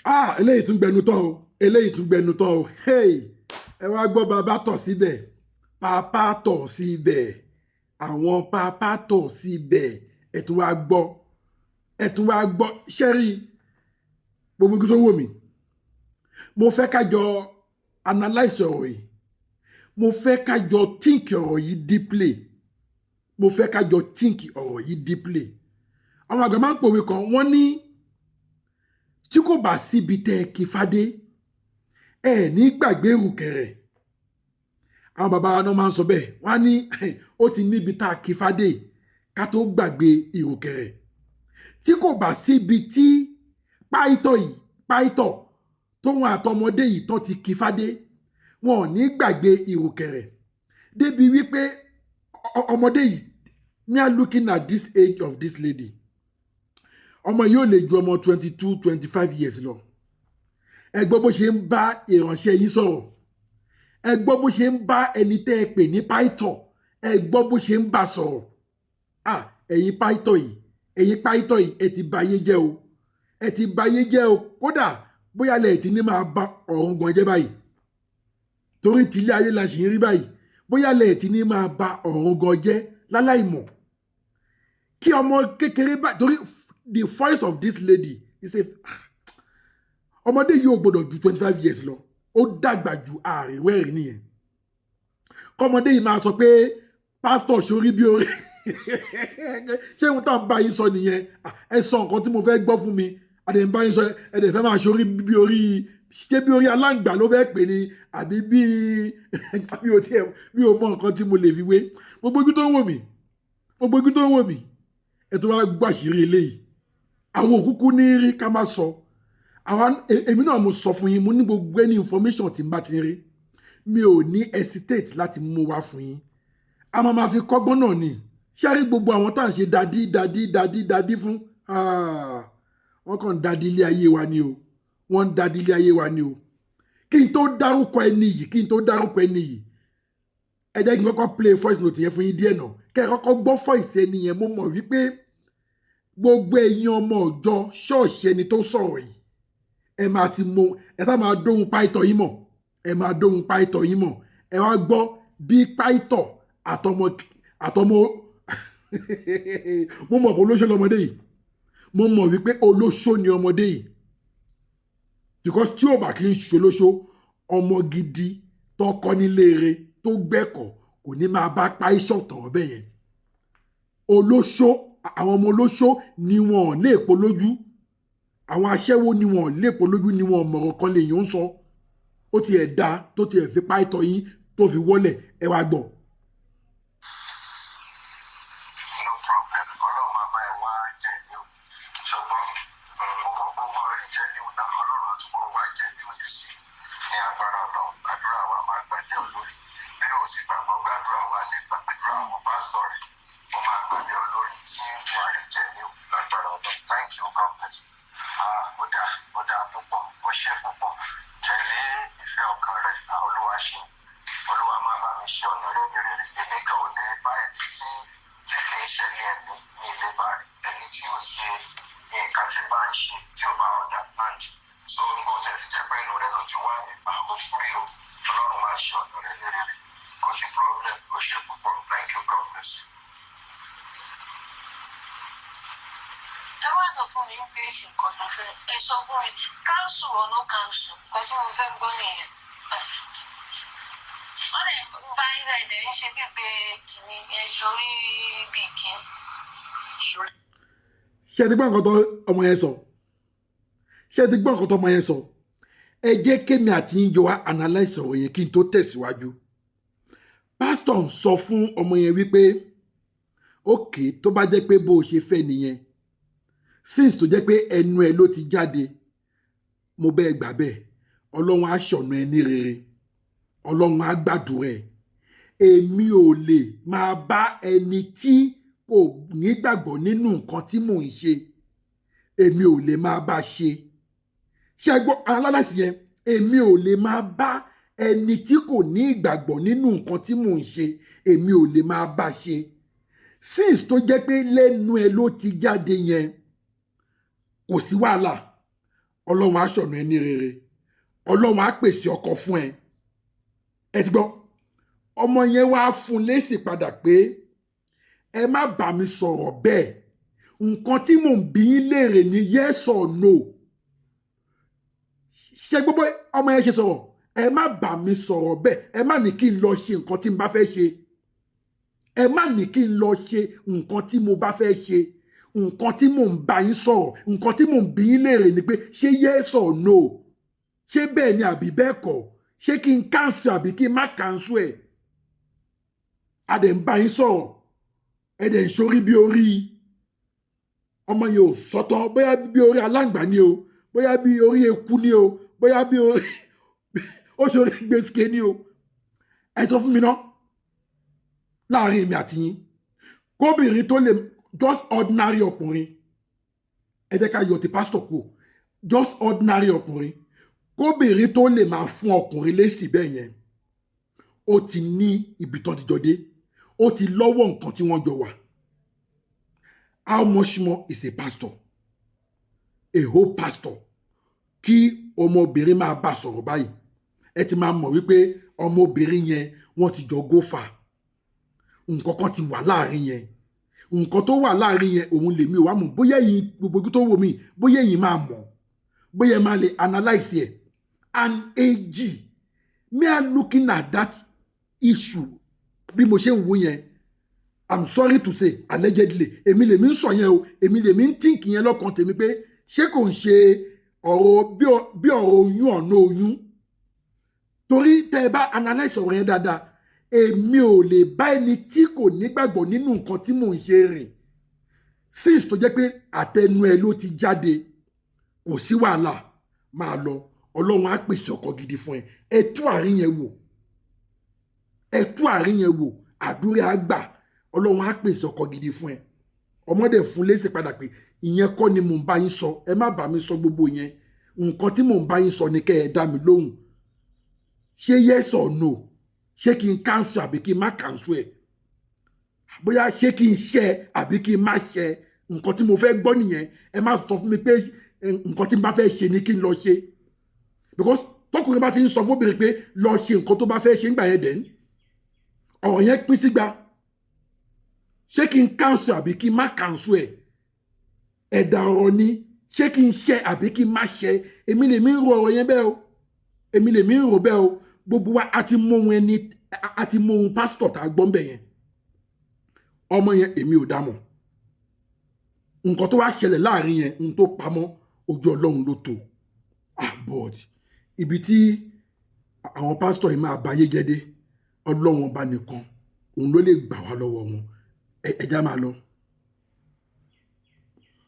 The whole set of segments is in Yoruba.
Ah, eléyìí tún gbẹnu tán o, eléyìí tún gbẹnu tán o. Hey, ẹ wá gbọ́, bàbá tọ̀ síbẹ̀, pàpà tọ̀ síbẹ̀, àwọn pàpà tọ̀ síbẹ̀. Ẹ tún wá gbọ́, ẹ tún wá gbọ́. Ṣẹ́rí gbogbo ibi tó ń wò mí, mo fẹ́ ká jọ analyse ọ̀rọ̀ yìí, mo fẹ́ ká jọ think ọ̀rọ̀ yìí deeply, mo fẹ́ ká jọ think ọ̀rọ̀ yìí deeply. Àwọn àgbà máa ń pòwe kan, wọ́n ní tí kò bá síbi tẹ́ ẹ kí fadé, ẹ ní gbàgbé ìrùkẹ̀rẹ̀. Àwọn bàbá wa náà máa ń sọ bẹ́ẹ̀, wọ́n á ní ó ti níbi tá a kí fadé ká tó gbàgbé ìrùkẹ̀rẹ̀. Tí kò bá síbi tí páìtọ̀ yìí, páìtọ̀ tóun àtọmọdé yìí tán ti kí fadé, wọn ò ní gbàgbé ìrùkẹ̀rẹ̀. Débi wípé ọmọdé yìí, me are looking at this age of this lady, ọmọ yìí ò lè ju ọmọ 22, 25 years lọ. Ẹ gbọ́ bó ṣe ń bá ìránṣẹ́ yín sọ̀rọ̀, ẹ gbọ́ bó ṣe ń bá ẹni tẹ́ ẹ pè ní páìtọ̀, ẹ gbọ́ bó ṣe ń bá sọ̀rọ̀. Ah, ẹ̀yin páìtọ̀ yìí, ẹ̀yin páìtọ̀ yìí, ẹ ti bayé jẹ́ o, ẹ ti bayé jẹ́ o. Kódà bóyá lẹ̀ ti ní máa ba ọ̀run gan jẹ́ báyìí, torí tílé ayé la ṣì ń rí báyìí, bóyá lẹ̀ ti ní máa ba ọ̀run gan jẹ́ láláì mọ̀. Kí ọmọ kékeré bá, torí the voice of this lady is a, ọmọdé yìí ò gbọdọ̀ ju 25 years lọ, ó dàgbà ju àríwẹ̀rí nìyẹn. Kọ́mọdé yìí máa sọ pé pásítọ̀ sórí bí orí, ṣé ohun tá à ń bá yín sọ nìyẹn? Ẹ sọ nǹkan tí mo fẹ́ gbọ́ fún mi, àdé ń bá yín sọ, ẹ dẹ̀ fẹ́ máa sórí bí orí, ṣé bí orí aláǹgbá ló fẹ́ pè ní àbí bí mi ò tiẹ̀ mi ò mọ nǹkan tí mo lè fi wé. Gbogbo ojú tó ń wò mí, gbogbo ojú tó ń wò mí, ẹ tó wá gbàṣírí eléyìí. Àwọn òkúkú ní rí ká má sọ. Àwọn èmi náà, mo sọ fún yín, mo ní gbogbo ẹni information tí n bá ti rí, mi ò ní hesitate láti mú wá fún yín. A máa ma fi kọ́gbọ́n náà ni. Ṣé rí gbogbo àwọn tá à ń ṣe daddy, daddy, daddy, daddy fún, wọ́n kàn ń daddy ilé ayé wa ni o, wọ́n ń daddy ilé ayé wa ni o. Kí n tó dárúkọ ẹni yìí, kí n tó dárúkọ ẹni yìí, ẹ jẹ́ kí n kọ́kọ́ play voice note yẹn fún yín díẹ̀ náà, kẹ́ ẹ kọ́kọ́ gbọ́ voice ẹni yẹn. Mo mọ̀ wípé gbogbo ẹ̀yin ọmọ ọ̀jọ́ ṣọ́ọ̀ṣì ẹni tó sọ̀rọ̀ yìí, ẹ máa ti mọ, ẹ sá máa dóhun páìtọ̀ yín mọ̀, ẹ máa dóhun páìtọ̀ yín mọ̀. Ẹ wá gbọ́ bí páìtọ̀ àtọmọ àtọmọ. Mo mọ̀ pé olóṣó lọmọdé yìí, mo mọ̀ wípé olóṣó ni ọmọdé yìí, because tí ò bá kí ń ṣolóṣó, ọmọ gidi tó kọ́ nílé eré tó gbẹ́kọ̀ọ́ kò ní máa bá páìṣọ̀ tàn ọbẹ̀ yẹn. Olóṣó, àwọn ọmọ olóṣó ni wọn ò lè polójú, àwọn aṣẹ́wó ni wọn ò lè polójú, ni wọn mọ̀rọ̀ kan lè yàn ń sọ. Ó tiẹ̀ da tó tiẹ̀ fi páìtọ̀ yín tó fi wọlé. Ẹ wá gbọ́. No problem, Ọlọ́run máa bá ẹ wá jẹ ní o, ṣùgbọ́n mo mọ̀ pé ó máa rí jẹ ní òun náà. Ọlọ́run á túbọ̀ wá jẹ ní òye sí ní agbára Ọlọ́run. Àdúrà wa máa gbàdé ọ lórí. Bí o sì gbàgbọ́ gbàdúrà wa lè gbàdúrà àwọn pásítọ̀ rẹ̀, ó máa gbàdé ọ lórí tí wàá rí jẹ ní òun lágbára Ọlọ́run. Thank you, God bless. Ah, ó dáa, ó dáa púpọ̀, ó ṣe púpọ̀. Tẹ̀lé ìfẹ́ ọkàn rẹ̀. Olúwa ṣe, Olúwa máa bá mi ṣe ọ̀nà rẹ̀ ní rere. Èmi gan ò lè bá ẹni tí kì í ṣe ní ẹ̀mí ní ilé bá rí ẹni tí ò yé nǹkan tí bá ń ṣe, tí ò bá understand. So nǹkan tẹ̀ ti jẹ́ pé inú rẹ̀ ló ti wá ní àwọn fúri o. Ọlọ́run máa ṣe ọ̀nà rẹ̀ ní rere, kò sí problem. Ó ṣe púpọ̀. Thank you, God bless you. Ẹ wá sọ fún mi pé ṣe nǹkan tó fẹ́, ẹ sọ fún mi, cancel or no cancel, nǹkan tí mo fẹ́ gbọ́ nìyẹn. Wọ́n lè bá ilé ẹ̀dẹ̀ ń ṣe bíi pé kìíní ẹ̀ sórí bíi kìíní. Ṣé ẹ ti gbọ́ nǹkan tó ọmọ yẹn sọ? Ṣé ẹ ti gbọ́ nǹkan tó ọmọ yẹn sọ? Ẹ jẹ́ kémi àti yín jọ wá analyse ọ̀rọ̀ yẹn kí n tó tẹ̀síwájú. Pásítọ̀ ń sọ fún ọmọ yẹn wípé ókè, tó bá jẹ́ pé bó o ṣe fẹ́ nìyẹn, since tó jẹ́ pé ẹnu ẹ ló ti jáde, mo bẹ́ẹ̀ gbà bẹ́ẹ̀, Ọlọ́run á ṣọ̀nà ẹ ní rere, Ọlọ́run á gbàdúrà ẹ. Èmi ò lè máa bá ẹni tí kò nígbàgbọ́ nínú nǹkan tí mò ń ṣe, èmi ò lè máa bá ṣe. Ṣé ẹ gbọ́ alálàsì yẹn? Èmi ò lè máa bá ẹni tí kò ní ìgbàgbọ́ nínú nǹkan tí mò ń ṣe, èmi ò lè máa bá ṣe. Since tó jẹ́ pé lẹ́nu ẹ ló ti jáde yẹn, kò sí wàhálà. Ọlọ́run á ṣọ̀nà ẹ ní rere, Ọlọ́run á pèsè ọkọ fún ẹ. Ẹ ti gbọ́, ọmọ yẹn wá fún lésì padà pé ẹ má bà mí sọ̀rọ̀ bẹ́ẹ̀, nǹkan tí mò ń bi yín léèrè ni yes or no. Ṣé gbogbo ọmọ yẹn ṣe sọ̀rọ̀? Ẹ má bà mí sọ̀rọ̀ bẹ́ẹ̀, ẹ má ní kí n lọ ṣe nǹkan tí n bá fẹ́ ṣe, ẹ má ní kí n lọ ṣe nǹkan tí mo bá fẹ́ ṣe. Nǹkan tí mò ń bá yín sọ̀rọ̀, nǹkan tí mò ń bi yín léèrè ni pé ṣé yes or no, ṣé bẹ́ẹ̀ ni àbí bẹ́ẹ̀ kọ́, ṣé kí n cancel àbí kí n má cancel ẹ̀. A dẹ̀ ń bá yín sọ̀rọ̀, ẹ dẹ̀ ń ṣorí bí orí ọmọ yẹn ò sọ́tọ̀, bóyá bí orí aláǹgbá ni o, bóyá bí orí eku ni o, bóyá bí orí ó ṣorí gbèsè ni o. Ẹ sọ fún mi ná, láàrin èmi àti yín, kóbìnrin tó lè just ordinary ọkùnrin, ẹ jẹ́ ká yọ ti pásítọ̀ kù, just ordinary ọkùnrin, kóbìnrin tó lè máa fún ọkùnrin lésì bẹ́ẹ̀ yẹn, ó ti ní ibi tán ti jọ dé, ó ti lọ́wọ́ nǹkan tí wọ́n jọ wà. How much more is a pastor, a whole pastor, kí ọmọbìnrin máa bá sọ̀rọ̀ báyìí? Ẹ ti máa mọ̀ wípé ọmọbìnrin yẹn wọ́n ti jọ go far, nǹkan kan ti wà láàrin yẹn. Nǹkan tó wà láàrin yẹn òun lèmi ò wá mọ̀, bóyá ẹ̀yin gbogbo ojú tó wò mí, bóyá ẹ̀yin máa mọ̀, bóyá ẹ máa lè analyse ẹ̀. And AG, me are looking at that issue bí mo ṣe ń wo yẹn, I'm sorry to say, allegedly, èmi lèmi ń sọ yẹn o, èmi lèmi ń think yẹn lọ́kàn tèmi pé ṣé kò ń ṣe ọ̀rọ̀ bí ọ̀rọ̀ oyún ọ̀nà oyún. Torí tẹ́ ẹ bá analyse ọ̀rọ̀ yẹn dáadáa, èmi ò lè bá ẹni tí kò nígbàgbọ́ nínú nǹkan tí mò ń ṣe rìn, since tó jẹ́ pé àtẹnu ẹ ló ti jáde, kò sí wàhálà, máa lọ, Ọlọ́run á pèsè ọkọ gidi fún ẹ. Ẹ tú àárín yẹn wò, ẹ tú àárín yẹn wò, àdúrà á gbà, Ọlọ́run á pèsè ọkọ gidi fún ẹ. Ọmọdé fún lésì padà pé ìyẹn kọ́ ni mò ń bá yín sọ, ẹ má bá mi sọ gbogbo yẹn, nǹkan tí mò ń bá yín sọ ni kẹ́ ẹ dá mi lóhùn. Ṣé yes or no, ṣé kí n cancel àbí kí n má cancel ẹ̀, bóyá ṣé kí n ṣe àbí kí n má ṣe, nǹkan tí mo fẹ́ gbọ́ nìyẹn. Ẹ má sọ fún mi pé nǹkan tí n bá fẹ́ ṣe ni kí n lọ ṣe, because tọkùnrin bá ti ń sọ fóbìnrin pé lọ ṣe nǹkan tó bá fẹ́ ṣe ńgbà yẹn, dẹ̀ ọ̀rọ̀ yẹn pín sígbà. Ṣé kí n cancel àbí kí n má cancel ẹ̀, ẹ̀dà ọ̀rọ̀ ni, ṣé kí n ṣe àbí kí n má ṣe. Èmi lèmi ń ro ọ̀rọ̀ yẹn bẹ́ẹ̀ o, èmi lèmi ń rò bẹ́ẹ̀ o. Gbogbo wa a ti mọ ohun ẹni, a ti mọ ohun pásítọ̀ tá a gbọ́ ń bẹ̀ yẹn. Ọmọ yẹn èmi ò dá mọ̀, nǹkan tó wá ṣẹlẹ̀ láàrin yẹn, ohun tó pamọ́ ojú Ọlọ́run ló tó. Ah, but ibi tí àwọn pásítọ̀ yìí máa báyé jẹ́ dé, Ọlọ́run ọba nìkan òun ló lè gbà wá lọ́wọ́ wọn. Ẹ já máa lọ.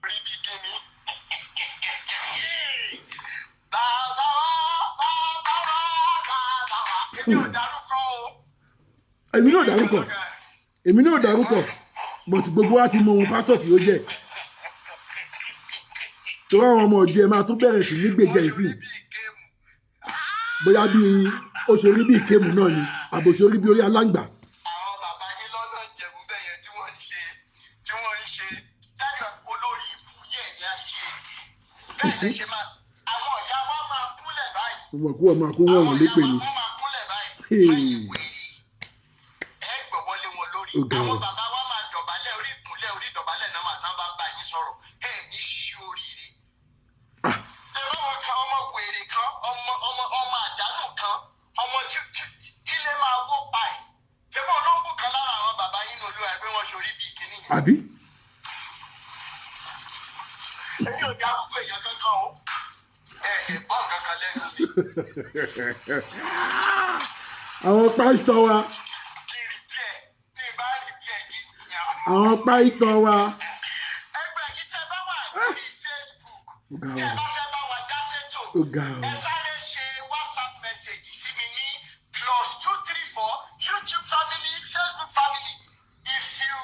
Rí bí kíni. Bàbá wa, bàbá wa, bàbá wa. Èmi ò dárúkọ o. Èmi náà dárúkọ, èmi náà dárúkọ, but gbogbo wa ti mọ ohun pásítọ̀ tí ó jẹ́. Torí àwọn ọmọ ọjọ́ ẹ máa tún bẹ̀rẹ̀ sí ní gbèjà ẹ̀ sí, bóyá bí ó ṣe rí bí ìkémù náà ni, àbò ṣe rí bí orí aláǹgbá. Àwọn bàbá yín lọ́nà Ìjẹ̀bú bẹ́ẹ̀ yẹn tí wọ́n ń ṣe, tí wọ́n ń ṣe dájú olórí ikú yẹ̀ yẹn ṣe. Bẹ́ẹ̀ lẹ ṣe máa, àwọn ìyá wa máa kúnlẹ̀ báyìí. Mo mọ̀ kó wọ́n máa kó wọ́n Àwọn ìyá lépè wa ni. wọ́n máa kúnlẹ̀ báyìí. Hey. Fẹ́yìn wèrè. Ẹ gbọ̀wọ́lé wọn lórí. Ó ga Àwọn o. bàbá wa máa dọ̀bálẹ̀ orí ìkúnlẹ̀, orí ìdọ̀bálẹ̀ náà máa tán bá ń bá yín sọ̀rọ̀. Ẹ ní ṣí oríire. Ah. Ẹ bá wọn kan ọmọ wèrè kan, ọmọ ọmọ ọmọ àdánù kan, ọmọ tí tí tí lè máa wó pa ẹ̀. Ṣé bọ́ọ̀ ló ń bù kan lára àwọn bàbá yín ní Olúwa ẹ pé wọ́n ṣorí bíi kinní yẹn? Àbí? Èmi ò dárúkọ èèyàn kankan o. Ẹ lè gbọ́ nǹkan kan lẹ́nu mi. Àwọn pásítọ̀ wa, Kí n rìpíẹ̀, tí n bá rìpíẹ̀ kí n tiẹ̀. àwọn pásítọ̀ wa. Ẹgbẹ́ yìí tẹ́ bá wà lórí Facebook, Ó ga tẹ́ o. bá fẹ́ bá wa dá sétò, Ó ga o. ẹ sáré ṣe WhatsApp message sí mi ní +234 YouTube family, Facebook family. If you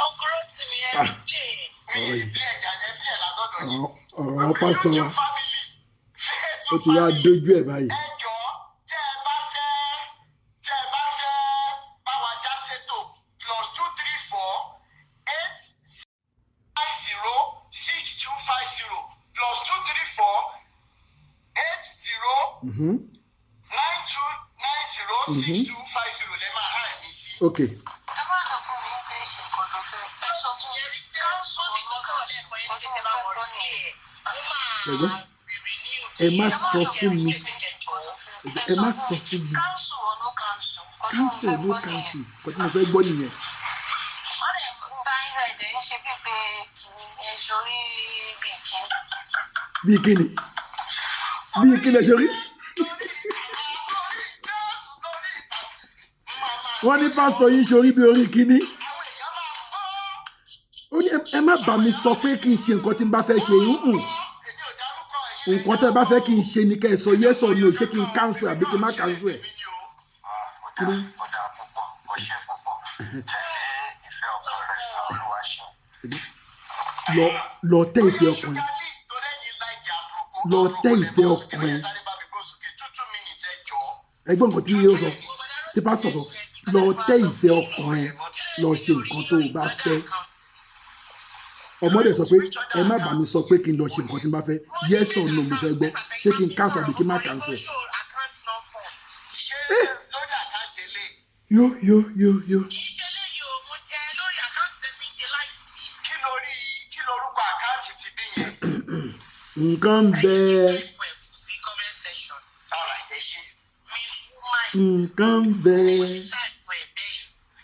Ọkùnrin tì mí ẹ Ah. replay. Mi Ọ̀rọ̀ yìí. rìpíẹ̀ jáde, ẹ látọ̀dọ̀ yín. Ọ̀rọ̀ àwọn pásítọ̀ wa YouTube family, ó Facebook ti wá family. dójú ẹ̀ báyìí. Ẹ jọ̀ọ́, tẹ́ ẹ bá fẹ́, tẹ́ ẹ bá fẹ́ bá wa dá sétò, +234 8 92906250 lẹ́ máa hàn mí sí. Ok. Ẹ má sọ fún mi pé ṣe nǹkan tó fẹ́. Ẹ sọ fún mi cancel or no cancel, nǹkan tí mo fẹ́ gbọ́ nìyẹn. Ẹ̀gbọ́n, ẹ má sọ fún mi, ẹ má sọ fún mi. Cancel or no cancel, nǹkan tí mo Cancel fẹ́ no gbọ́ nìyẹn. cancel, nǹkan tí mo fẹ́ gbọ́ nìyẹn. Wọ́n lè bá yín rẹ̀ dẹ̀ ń ṣe bíi pé kìíní ẹ sórí bíi kìíní. Bíi kíni? Bíi kíni ẹ ṣe rí? Wọ́n ní pásítọ̀ yín ṣorí bí orí kíní. Ó ní ẹ má bà mí sọ pé kí n ṣe nǹkan tí n bá fẹ́ ṣe yín. Nǹkan tẹ́ ẹ bá fẹ́ kí n ṣe ni kẹ́ ẹ sọ yes or no, ṣé kí n cancel àbí kí n má cancel ẹ̀. Ó dáa, ó dáa púpọ̀, ó ṣe púpọ̀. Tẹ̀lé ìfẹ́ ọkàn rẹ̀, Olúwa ṣeun. Lọ tẹ́ ìfẹ́ ọkàn ẹ. Lọ tẹ́ ìfẹ́ ọkàn ẹ. Ẹgbọ́n nǹkan tí yóò sọ, tí pásítọ̀ sọ, lọ tẹ́ ìfẹ́ ọkàn ẹ, lọ ṣe nǹkan tó o bá fẹ́. Ọmọdé sọ pé ẹ má bà mí sọ pé kí n lọ ṣe nǹkan tí n bá fẹ́. Yes or no mo fẹ́ gbọ́, ṣé kí n cancel àbí kí n má cancel ẹ̀. Ṣé lórí àkáǹtì lè Yó yó yó yó. Kì í ṣe eléyìí o, mo ẹ lórí àkáǹtì tẹ fi ń ṣe láìsí mi. Kí lórí, kí lorúkọ àkáǹtì ti bí yẹn? Nǹkan ń bẹ. Sí comment section. All right, ẹ ṣe. Miss Woman. Nǹkan ń bẹ. Mo ṣàìpọ̀ ẹ̀ bẹ́ẹ̀.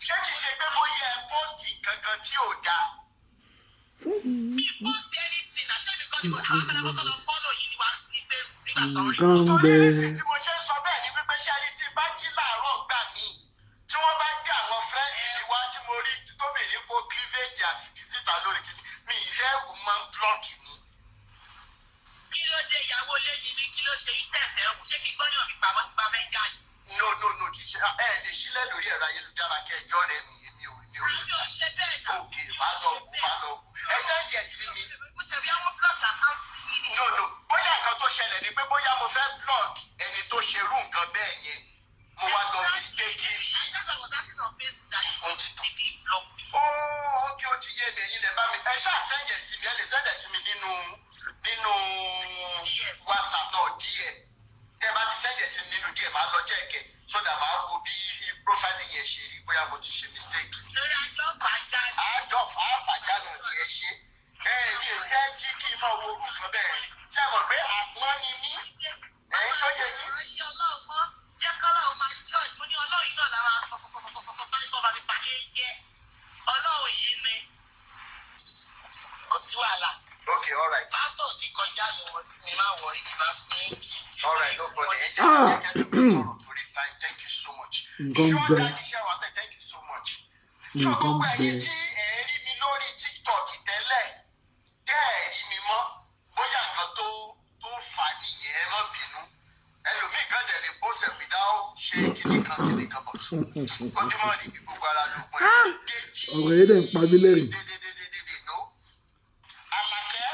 Ṣé kìí ṣe pé bóyá ẹ pósìtì kankan tí ò dáa? Mi post anything, àṣẹ mi kọ́ ni mo àwọn kan lọ́kọ́ lọ follow yín ní wa ní Facebook nígbà tó ń rí. Nǹkan ń Torí bẹ. reason tí mo ṣe ń sọ bẹ́ẹ̀ ni wípé ṣé ẹni tí bá jí láàárọ̀ ń gbà mí, tí wọ́n bá gbé àwọn friends mi wá tí mo rí tóbìnrin kó cleavage àti dìsítà lórí kìíní, mi ìfẹ́ wù máa ń block mi. Kí ló dé, ìyàwó ilé ni mí, kí ló ṣe yín tẹ̀fẹ́ wù? Ṣé kí gbọ́yàn mi pamọ́ tí bá fẹ́ jáde? No, no, no, kì í ṣe ẹ lè sílẹ̀ lórí ẹ̀rọ ayélujára kẹjọ rẹ mi, èmi ò èmi ò. Mi ò ṣe bẹ́ẹ̀ náà. Òkè, má lọ wù, má lọ wù. Ẹ send ẹ̀ sí mi. Mo tẹ̀wé àwọn block àkáǹtì yìí ni. No, no, bóyá nǹkan tó ṣẹlẹ̀ ni pé bóyá mo fẹ́ block ẹni tó ṣerú nǹkan bẹ́ẹ̀ yẹn, mo wá lọ mistake. Ó kí o ti yé mi, ẹ̀yin lè bá mi. Ẹ ṣáà send ẹ̀ sí mi, ẹ lè send ẹ̀ sí mi nínú WhatsApp náà DM. Tẹ́ bá ti send ẹ̀ sí mi nínú DM, màá lọ check ẹ̀ so that màá wo bí profile yẹn ṣe rí, bóyá mo ti ṣe mistake. Àjọ fàáfàjánù ni ẹ ṣe. Ẹ mi ò fẹ́ jí kí n máa wo orú nǹkan bẹ́ẹ̀. Ṣé ẹ mọ̀ pé àpọ́n ni mí? Ẹ̀ ń ṣóyè yín. Okay, all right. Pásítọ̀ ti kọjá lọ wọ́n sí mi máa wọ̀ rí bá fún yín. All right, no problem. Ẹ jẹ́ Ah. ẹ jẹ́ kí n sọ̀rọ̀ torí time. Thank you so much. Nǹkan Sure, bẹ. Daddy, ṣé wà bẹ́ẹ̀? Thank you so much. So Nǹkan gbogbo ẹ̀yin bẹ. tí ẹ̀ ń rí mi lórí TikTok tẹ́lẹ̀, tẹ́ ẹ̀ rí mi mọ́, bóyá nǹkan tó fà á nìyẹn, ẹ má bínú. Ẹlòmíì kan dẹ̀ lè post ẹ̀ without ṣe kíní kan kíní kan bọ̀. Ojúmọ́ rí bí gbogbo ara ló pọ̀. Déjì Ọ̀rọ̀ yẹn dẹ̀ ń pa mí lẹ́rìn. dédédédédé no. Àlàkẹ́,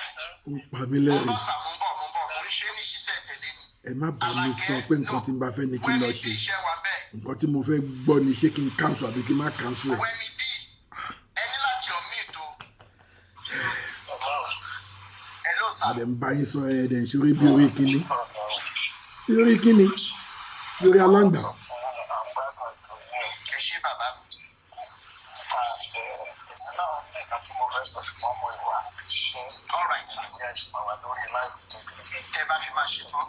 Ó ń pa mí mo ń lẹ́rìn. bọ̀ sà, mo ń bọ̀, mo ń bọ̀, mo ń ṣe ní ṣiṣẹ́ tẹ̀lé ni. Ẹ má bà mí sọ pé nǹkan tí n bá fẹ́ ni kí n lọ Wẹ́mi ṣe. bí iṣẹ́ wa bẹ́ẹ̀. Nǹkan tí mo fẹ́ gbọ́ ni ṣé kí n cancel àbí kí n má cancel ẹ̀. Wẹ́mi bí ẹni láti unmute o. Hello sir. Àdẹ̀ ń bá yín sọ ẹ̀ dẹ̀ ń ṣorí bí orí kíní. Bí orí kíní. Bí orí aláǹgbá. Ẹ ṣé bàbá mi. All right sir. Tẹ́ bá fi máa ṣe tán.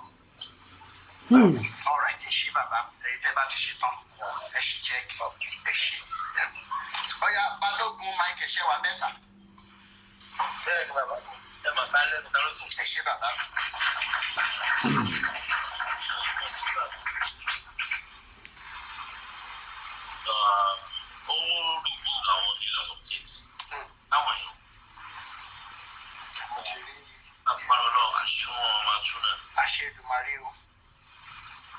All right, ẹ ṣé bàbá mi. Ẹ tẹ́ bá ti ṣe tán. Ẹ ṣì check. Ẹ ṣé. Ọya Balógun Michael ṣe wà bẹ́ẹ̀ sà. Ẹ ṣé bàbá mi. Ó review àwọn a lot of things táwọn èèyàn Mo ti rí agbára Ọlọ́run, àṣírí wọn máa tú náà. Àṣẹ Èdùmàrè o.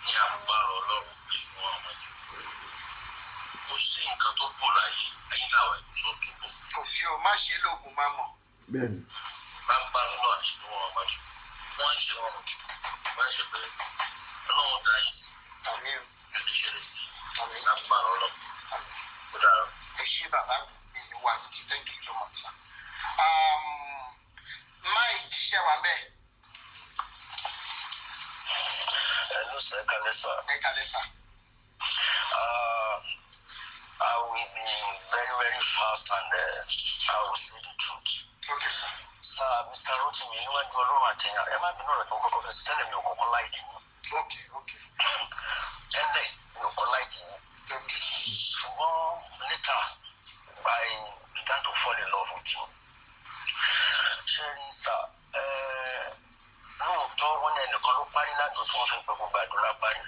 Ní agbára Ọlọ́run, àṣírí wọn máa tú. Kò sí nǹkan tó bò láyé ayé táwa ìkóso tó bò. Kò sí o, má ṣe lóògùn má mọ̀. Bẹ́ẹ̀ni. Lágbára Ọlọ́run, àṣírí wọn máa tú. Wọ́n ń ṣe wọn, wọ́n ń ṣe pé Ọlọ́run dá yín sí. Àmín o. Yóò ní ṣẹlẹ̀ sí. Àmín. Lágbára Ọlọ́run. Àmín. Ó dára. Ẹ ṣé bàbá mi, mi ní wà ní ti, thank you so much sir. Mike ṣe wà bẹ́ẹ̀. Káalẹ́ sir. Ẹ káalẹ́ sir. I will be very, very fast and I will say the truth. Okay, sir. Sir, Mr. Rotimi, níwájú Ọlọ́run àtẹ̀yàn, ẹ má bínú ọ̀rọ̀ tó kọ́kọ́ fẹ́ sọ tẹ́lẹ̀, mi ò kọ́kọ́ like yín. Tẹ́lẹ̀, mi ò kọ́ like yín. Ṣùgbọ́n later, I began to fall in love with you. Ṣé rí sir, lóòótọ́ wọn ní ẹnìkan ló parí ládùn tí wọ́n fi ń pè gbogbo àdúrà parí.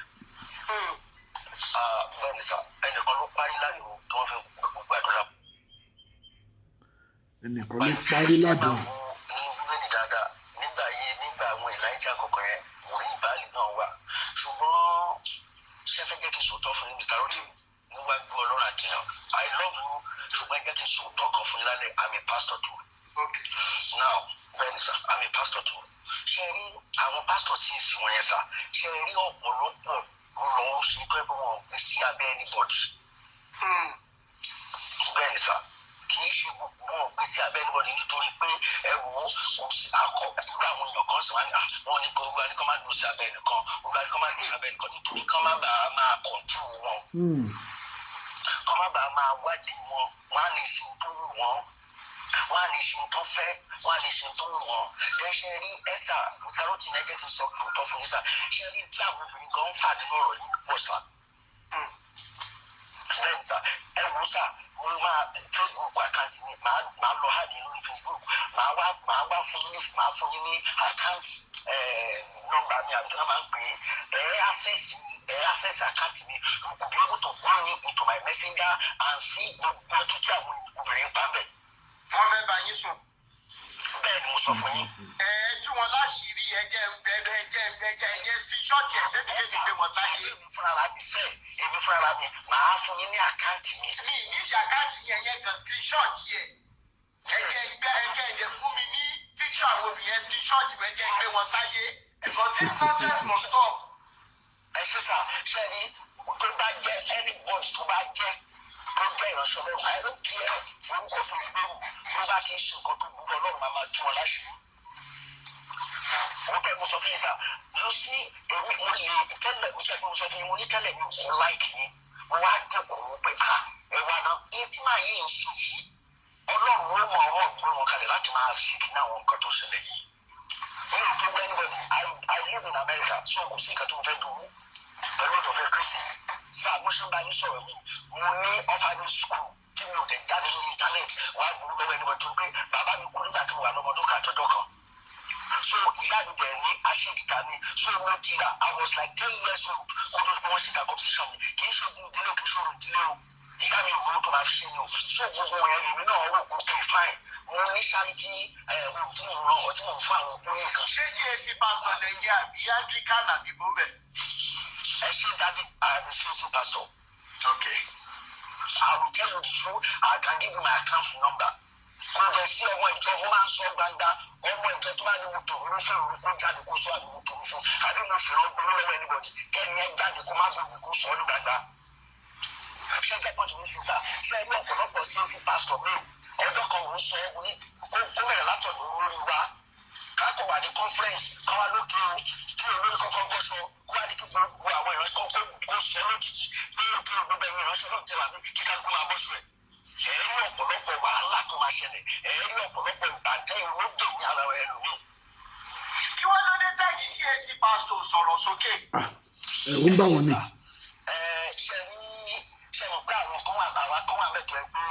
Bẹ́ẹ̀ ni sir, ẹnìkan ló parí ládùn tí wọ́n fi ń pè gbogbo àdúrà. Ẹnìkan ló parí ládùn. Nínú Bíbélì dáadáa, nígbà yìí, nígbà àwọn Elijah kọ̀ọ̀kan yẹn, wòlíì Báàlì náà wà. Ṣùgbọ́n ṣé fẹ́ jẹ́ kí n sòótọ́ fún yín, Mr. Rotimi, níwájú Ọlọ́run àtìyàn? I love you, ṣùgbọ́n ẹ jẹ́ kí n sòótọ́ kan fún yín lálẹ́. I'm a pastor too. Now, bẹ́ẹ̀ ni sir, I'm a pastor too. Ṣé rí àwọn pastor sí ìsìn wọn yẹn sir, ṣé rí ọ̀pọ̀lọpọ̀ ló lọ́ọ́ ṣe tó ẹ pé wọn ò pín sí abẹ́ anybody? Bẹ́ẹ̀ ni sir, kì í ṣe gbogbo wọn ò pín sí abẹ́ anybody, nítorí pé ẹ wò ó, kò sí akọ irú àwọn èèyàn kan sọ wọn ní kó olúwa ní kó má dùn sí abẹ́ nìkan, olúwa ní kó má dùn sí abẹ́ nìkan, nítorí kó má bàa máa control wọn, kó má bàa máa wádìí wọn, wọn á lè ṣe tó wù wọn, wọn á lè ṣe tó fẹ́, wọn á lè ṣe tó wù wọn. Ẹ ṣe rí ẹsà Saroti náà, jẹ́ kí n sọ tòótọ́ fún yín sir. Ṣe rí tí àwọn obìnrin kan ń fà nínú ọ̀rọ̀ yìí pọ̀ sir. Bẹ́ẹ̀ sir, ẹ wò sir, mo máa Facebook account mi, màá lọ hard lórí Facebook, màá wá fún yín ní, màá fún yín ní account number mi, àbí kí wọ́n máa ń pè é, ẹ access account mi. You could be able to go into my Messenger and see gbogbo títí àwọn obìnrin pa bẹ́ẹ̀. Wọ́n fẹ́ bá yín sùn. Bẹ́ẹ̀ ni mo sọ fún yín. Ẹ tú wọn láṣìírí, ẹ jẹ́ ń bẹ, ẹ jẹ́ ń bẹ, ẹ jẹ́ screenshot ẹ̀ sẹ́mi kéde gbé wọn sáyé. Èmi fúnra mi sẹ́, èmi fúnra mi màá fún yín ní account mi. Mi ní ìṣe account yẹn, yẹn kan screenshot yẹ. Ẹ jẹ́ ń gbé, ẹ jẹ́ ẹ fún mi ní picture àwọn obìnrin yẹn, screenshot, ẹ jẹ́ ń gbé wọn sáyé, because this nonsense must stop. Ẹ ṣe sir. Ṣe ni tó bá jẹ́ anybody, tó bá jẹ́ tó jẹ́ ìránṣẹ́ Ọlọ́run, I don't care orúkọ tó gbèrú, tó bá ti ń ṣe nǹkan tó burú, Ọlọ́run máa máa tú wọn láṣìírí. Mo fẹ́ mo sọ fún yín sir, you see, èmi mo lè tẹ́lẹ̀, mo fẹ́ mo sọ fún yín, mo ní tẹ́lẹ̀ mi ò kọ́ like yín. Mo wá jókòó pé ah, ẹ wá náà, yín tí màá yín sùn yìí, Ọlọ́run ló mọ ọwọ́ gbé wọn kalẹ̀ láti máa sì kí ní àwọn nǹkan tó ṣẹlẹ̀ yìí. Mi ò tó gbé anybody. I live in America, so kò sí nǹkan tó mo fẹ́ dùn pẹ̀lú ìjọba Kristi. Sáà bó ṣe ń bá yín sọ̀rọ̀ yìí, mo ní orphanage school tí mi ò dẹ̀ jáde lórí internet wàá gbowó lọ́wọ́ ẹni wọ́n, tó pé bàbá mi kú nígbà tí mo wà lọ́mọdún kan àtọ́jọ́ kan. So ìyá mi dẹ̀ ní aṣèkìtà mi, so mo jìnnà. I was like 10 years old kó ló wọ́n ṣe circumcision mi. Kì í ṣe ogun ìdílé o, kì í ṣe orun ìdílé o, ìyá mi ò gbowó tó máa fi ṣe ni o. So gbogbo yẹn lèmi náà rò pé okay, fine, mo ní charity ohun tí mo ràn ọ́, tí mo ń fún àwọn òkú nìkan. Ṣé CAC pastor lẹ́yìn àbí Anglican àbí bọ́mẹ̀? Ẹ ṣe daddy, I am a CAC pastor. I will tell you the truth. I can give you my account number. Kò dẹ̀ sí ọmọ ìjọ, mo máa ń sọ gbangba, ọmọ ìjọ tó bá ní mo tòun fún òun, kó jáde kó sọ, àbí mo tòun fún, àbí mo fi rán gbowó lọ́wọ́ anybody, kẹ́ni ẹ jáde kó má gbòòrò kó sọ ọ́ ní gbangba. Ṣé ẹ pọ́ǹtì mi sísà? Ṣé ẹ ní ọ̀pọ̀lọpọ̀ CAC pastor mi? Ọjọ́ kan mò ń sọ ọ́ ní kó bẹ̀rẹ̀ látọ̀dọ̀ olórí wa, kákò wà ní conference, káwá lókè o, kí olórí kọ́kọ́ gbọ́sọ, kó wá ní kí gbogbo àwọn ìránṣẹ́ kó sọ lójijì pé kí gbogbo ẹ̀yin ìránṣẹ́ náà tẹ̀wá ní kíkà kó máa bọ́sọ ẹ̀. Ẹ̀ rí ọ̀pọ̀lọpọ̀ wàhálà tó máa ṣẹlẹ̀, ẹ̀ rí ọ̀pọ̀lọpọ̀ ìbàjẹ́ ìrúgbìn ní ara ẹlòmíì. Kí wọ́n ló dé tẹ̀yìn CAC pastor sọ̀rọ̀ sókè? Ẹ̀rù ń bà wọ́n ni. Ẹ ṣe ní ṣe mọ̀ pé àwọn kan wà, àwa kan wà bẹ́ẹ̀ tó ẹ pé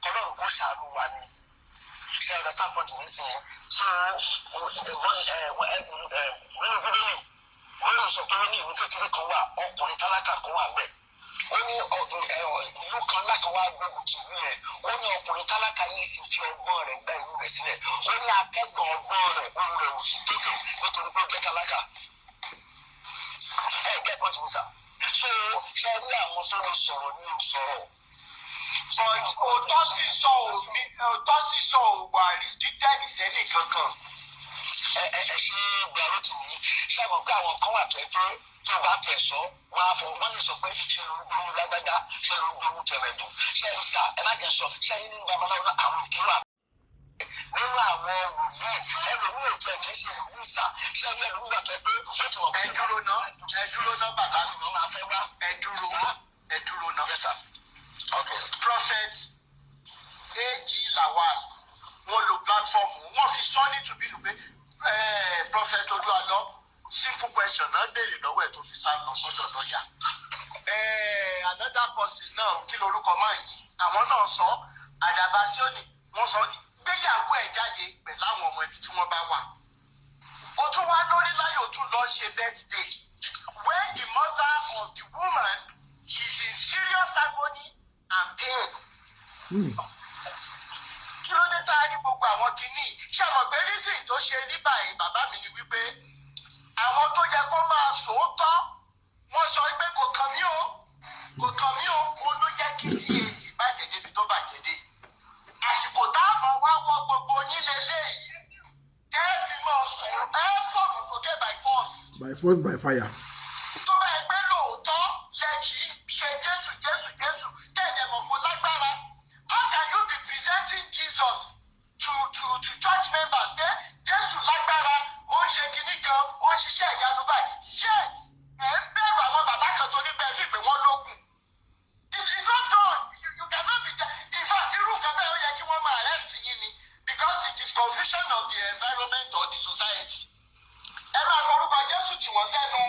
Ọlọ́run kò ṣàánú wa ni. Ṣe understand point mi sí? So nínú Bíbélì, wọ́n lè sọ pé ó ní ìlú kékeré kan wà, ọkùnrin tálákà kan wà bẹ́ẹ̀. Ó ní ìlú kan ńlá kan wá gbógun ti ìlú yẹn. Ó ní ọkùnrin tálákà yìí sì fi ọgbọ́n rẹ̀ gba ìlú rẹ̀ sílẹ̀. Ó ní akẹ́gàn ọgbọ́n rẹ̀, ohùn rẹ̀ ò sì dókè nítorí pé ó jẹ́ tálákà. Ẹ get point mi sir? So ṣe rí àwọn tó lè sọ̀rọ̀ ní sọ̀rọ̀. But òótọ́ sísọ ò ní, òótọ́ sísọ ò wà restricted sẹ́nì kankan. Ẹ ṣe gbàrú tì mí. Ṣé àwọn pé àwọn kan wà tó ẹ pé tó bá tẹ̀ sọ, wọn á fọ, wọn lè sọ pé ṣe ló ń gbowó lágbájá, ṣe ló ń gbowó tẹ̀mẹ̀dù. Ṣé ẹ sà, ẹ má jẹ sọ, ṣé ẹ nínú babaláwo náà, àwọn ìkí wà nínú àwọn wòlíì, ẹlòmíì ò tiẹ̀ kì í ṣe wòlíì sà. Ṣé ẹ ẹlòmíì wà tó ẹ pé Ṣé tí wọ́n Ẹ dúró ná, ẹ dúró ná, bàbá mi. Àwọn máa fẹ́ wá. Ẹ dúró, ẹ dúró ná. Yes, sir. Okay. Prophet A.G. Lawal, wọ́n lo platform, wọ́n fi sọ ní tùbínú pé Prophet Olúalọ, simple question náà béèrè lọ́wọ́ ẹ̀ tó fi sá lọ sọ́dọ̀ lọ́ọ̀yà. Another person náà, kí lorúkọ máa yìí, àwọn náà sọ àdàbà síòní, wọ́n sọ gbéyàwó ẹ̀ jáde pẹ̀lú àwọn ọmọ ibi tí wọ́n bá wà. Ó tún wá lórí láyò, tún lọ ṣe birthday when the mother of the woman is in serious agony and pain. Kí ló dé tá a rí gbogbo àwọn kinní? Ṣé àmọ̀ pé reason tó ṣe rí báyìí, bàbá mi, ni wípé àwọn tó yẹ kó máa sòótọ́, wọ́n sọ pé kò kàn mí o, kò kàn mí o. Òun ló jẹ́ kí CAC bàjẹ́ débi tó bàjẹ́ dé. Àsìkò táwọn wá wọ gbogbo yín lélẹ́yìí, ẹ fi máa sọ̀rọ̀, ẹ sọ̀rọ̀ sókè by force. By force, by fire. Tó bá yẹ pé lóòótọ́ lẹ́jì ṣe Jésù, Jésù, Jésù tẹ̀lé mọ̀ kó lágbára, how can you be presenting Jesus to church members pé Jésù lágbára, ó ń ṣe kinní kan, ó ń ṣiṣẹ́ ìyanu báyìí, yet ẹ̀ ń bẹ̀rù àwọn bàbá kan torí bẹ́ẹ̀ fi pé wọ́n lókun? It is not done. You cannot be there. In fact, irú nǹkan bẹ́ẹ̀, ó yẹ kí wọ́n máa arrest yín ni, because it is confusion of the environment or the society. Ẹ máa forúkọ Jésù tì wọ́n sẹ́nu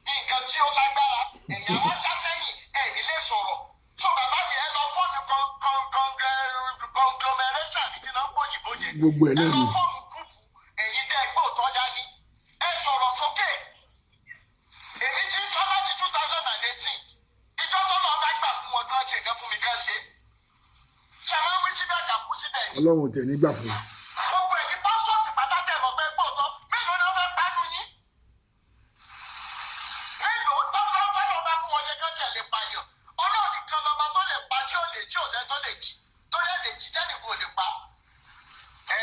nǹkan tí ó lágbára, èèyàn wá sá sẹ́yìn, ẹ̀yìn lè sọ̀rọ̀. So bàbá mi, ẹ lọ form conglomeration àbí kí náà ń pòyìnbó yẹn. Gbogbo ẹ̀ Ẹ náà lọ ni. form group ẹ̀yin tẹ́ ẹ gbóòótọ́ dání, ẹ sọ̀rọ̀ sókè. Èmi ti ń sọ láti 2018. Ìjọ tó lọ bá gbà fún wọn, gan ṣe nǹkan fún mi, gan ṣe ṣe máa ń wí síbẹ̀, kàkú síbẹ̀ ni. Ọlọ́run tẹ̀ nígbà fún un. Gbogbo ẹ̀yin pastors pátá tẹ̀ mọ̀ pé gbóòótọ́, mélòó ni wọ́n fẹ́ pánú yín? Mélòó tọ́lọ́ tọ́lọ́ bá fún wọn ṣe kán tiẹ̀ lè pààyàn? Ọlọ́run nìkan lọ́ba tó lè pa, tí ò lè tí ò sẹ́ tó lè jí, tó lè lè jí tẹ́nì kò lè pa. Ẹ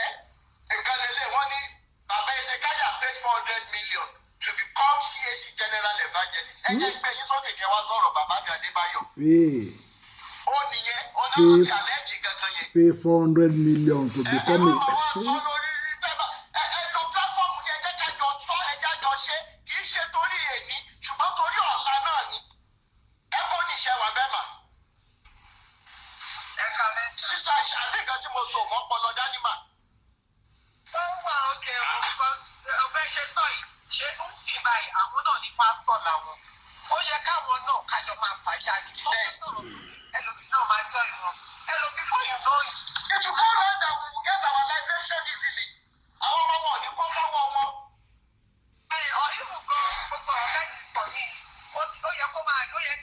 nǹkan lélẹ̀, wọ́n ní bàbá Ezekiah paid 400 million to become CAC general evangelist. Ẹ jẹ́ gbé yín sókè kẹ́ wá sọ̀rọ̀, bàbá mi Adébáyọ̀. Pay Ó nìyẹn, ó náà ló ti àlẹ́jì gangan yẹn. Pay 400 million to become Ẹ má wá a sọ lórí rí tẹ́bà ẹ lo platform yẹn, jẹ́ ká jọ sọ, ẹ já jọ ṣe. Kì í ṣe torí èní, ṣùgbọ́n torí ọ̀la náà ni. Ẹ kò ní iṣẹ́ wa bẹ́ẹ̀ mà. Ẹ kalẹ́. Sísá, àbí nǹkan tí mo sọ mọ́ ọpọlọ dání mà? Ó wà ókè ọbẹ̀ ṣe sọ yìí, ṣé ń sì báyìí, àwọn náà ní pásítọ̀ làwọn. Ó yẹ káwọn náà kájọ máa fà jáde. Tó bá sọ̀rọ̀ sókè, ẹlòmíì náà máa jọ ìwọ̀n. Ẹlòmíì, before you know it. It will go round and we will get our liberation easily. Àwọn ọmọ wọn ò ní kó sọ́wọ́ wọn. Ẹ ọ ìfún gan, gbogbo ọ̀rọ̀ lẹ́yìn sọ yìí, ó yẹ kó máa ó yẹ